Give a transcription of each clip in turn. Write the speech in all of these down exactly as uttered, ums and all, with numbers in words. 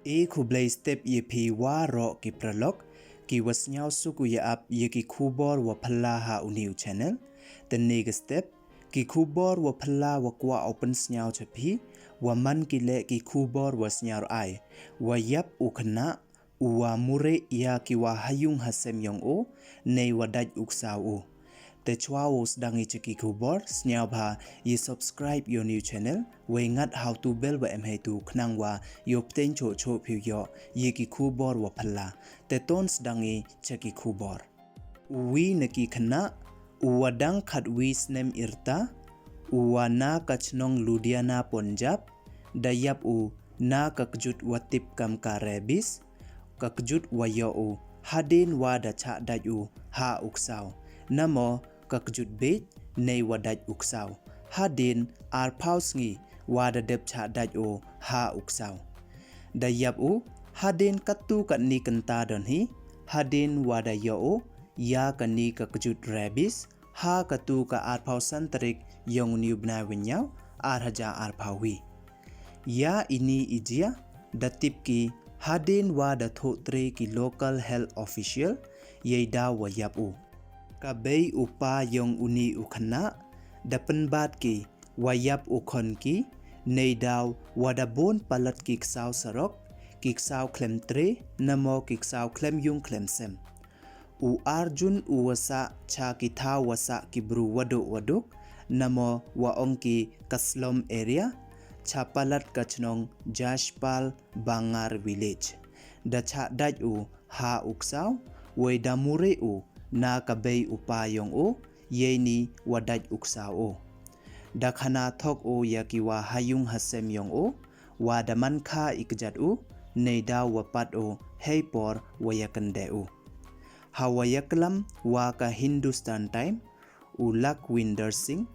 E khublei step ya phi waroh ki paralok ki wa sniawsuk u ya ap ya ki khubor wa phylla ha u ni u channel. Te ne ka step, ki khubor wa phylla wa kwah u pynsniaw cha phi, wa man ki leh ki khubor wa sniaw rai, wa yap u khynnah u wa mure ya ki wa ha yung ha sem yong o, nei wa dait u ksaw o. Te chwa wow sdang i cha ki khubor, sniawbha ya subscribe ya u ni u channel, wei ngat ha u tu bell wa em heitu khnang wa yow pteng choh choh phi u yoh ya ki khubor wa phylla. Te ton sdang i cha ki khubor. U wi na ki khynnah u wa dang khatwi snem yrta, u wa na ka chnong Ludhiana, Punjab, da yap u na ka kjut wa tip kam ka rabies, ka kjut wa yoh u hadien wa da chah dait u ha u ksaw, namo ka kjut beit nei wa dait u ksaw, hadien arphaw sngi wa da dep chah dait u ha u ksaw. Da yap u hadien katu katni kynta don hi, hadien wa da yoh u ya kani ka kjut rabies, ha katu ka arphaw san tarik yong u ni u bnai wa ynñiaw, ar hajar arphaw wi. Ya i ni i jia da tip ki hadien wa da thoh tre ki local health official yei daw wa yap u. Ka bei u pa yong u ni u khynnah da pynbat ki wa yap u khon ki, nei daw wa da bun palat ki ksaw sarok, ki ksaw khlem tre, namo ki ksaw khlem yung khlem sem. U Arjun u wa sah cha ki thaw wa sah ki bru wa duk wa duk, namo wa ong ki ka slum area, cha palat ka chnong Jashpal Bangar village. Da chah dait u ha u ksaw, wei da mure u na ka bei u pa yong o, yei ni wa dait u ksaw o. Da khana thok u ya ki wa ha yung ha sem yong o, wa da man kha i kjat u, nei daw wa pat u hei por wa ya kyndeh u. Ha wa ya klam wa ka Hindustan Time, u Lakhwinder Singh,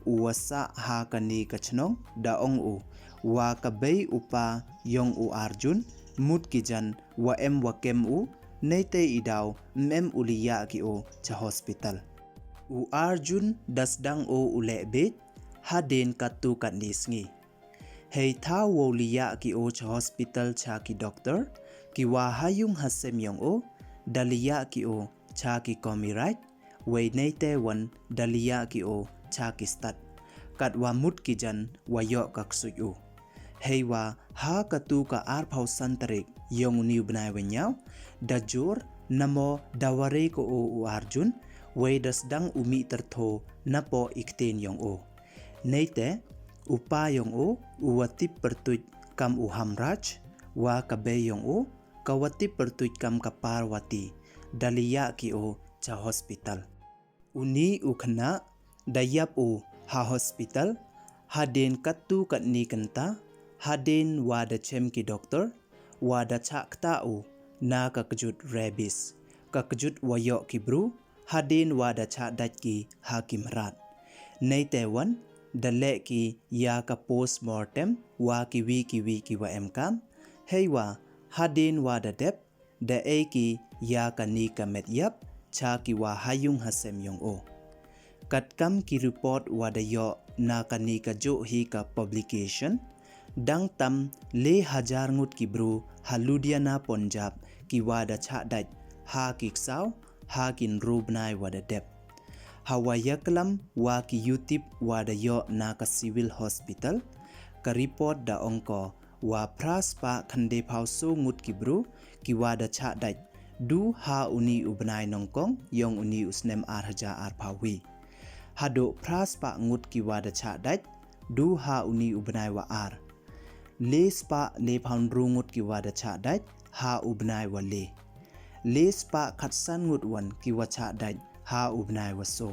u wa sah ha kani ka chnong, da ong u wa ka bei u pa yong u Arjun mut ki jan wa em wa kem u, neite i daw ym em u liah ki o cha hospital. U Arjun da sdang o u leh beit hadien katu katni sngi. Hei thaw wow liah ki o cha hospital cha ki doctor, ki wa ha yung ha sem yong o da liah ki o cha ki komirai, wei neite wan da liah ki o cha ki stad, kat wa mut ki jan wa yoh ka ksuid u. Hei wa ha katu ka arphaw san tarik yong u ni u bnai wa ynñiaw, da jur namo da ware ko o u Arjun, wei da sdang u mih tyrtho napoh i ktien yong o. Neite u pa yong o, u wa tip pyrtuit kam u Hamraj, wa ka bei yong o, ka wa tip pyrtuit kam ka Parvati, da liah ki o cha hospital. U ni u khynnah da yap u ha hospital hadien katu katni kynta, hadien wa da chem ki doctor, wa da chah ktah u na ka kjut rabies, ka kjut wa yoh ki bru hadien wa da chah dait ki ha ki mrad. Neite wan da leh ki ya ka postmortem wa ki wi ki wi ki wa em kam, hei wa hadien wa da dep, da ei ki ya kani ka met yap cha ki wa ha yung ha sem yong o. Kat kam ki report wa da yoh na kani ka juh hi ka publication, dang tam le hajar ngut ki bru ha Ludhiana, Punjab, ki wa da chah dait ha ki ksaw, ha ki ynru bnai wa da dep. Ha wa ya klam wa ki yutip wa da yoh na ka civil hospital, ka report da ong ko wa phra spah khyndai phaw so ngut ki bru ki wa da chah dait du ha u ni u bnai nyngkong yong u ni u snem ar hajar ar phaw wi. Haduh phra spah ngut ki wa da chah dait du ha u ni u bnai wa ar. Le spah le phaw ynru ngut ki wa da chah dait ha u bnai wa le. Le spah khatsan ngut wan ki wa chah dait ha u bnai wa so.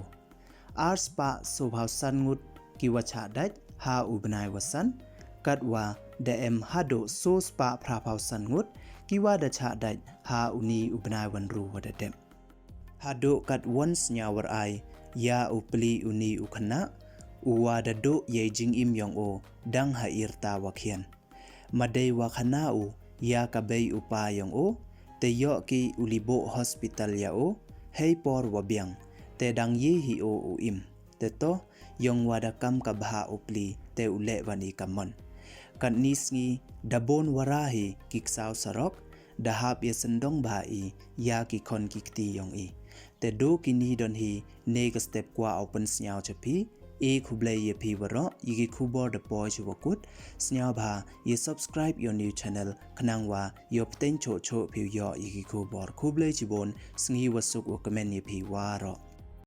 Ar spah so phaw san ngut ki wa chah dait ha u bnai wa san, kat wa da em haduh so spah phra phaw san ngut ki wa da chah dait ha u ni u bnai wa ynru wa da dep. Haduh kat wan sniaw war ai ya u pli u ni u khynnah u wa da duh yei jingim yong o dang ha yrta wa khian. Ma dei wa khana u ya ka bei u pa yong o, te yoh ki u li buh hospital ya o hei por wa biang, te dang ye hi o u im. Te to, yong wa da kam ka bha u pli, te u leh wan i ka mon. Katni sngi da bon wara hi ki ksaw sarok, da hap ya syndong bha i ya ki khon ki kti yong i. Te du kini don hi ne ka step kwah u pynsniaw cha phi. E khublei ya phi waroh ya ki khubor da poi cha wa kut. Sniawbha ya subscribe yow new channel khnang wa yow pteng choh choh phi u yoh ya ki khubor. Khublei chibun, sngi wa suk wa kmen ya phi waroh.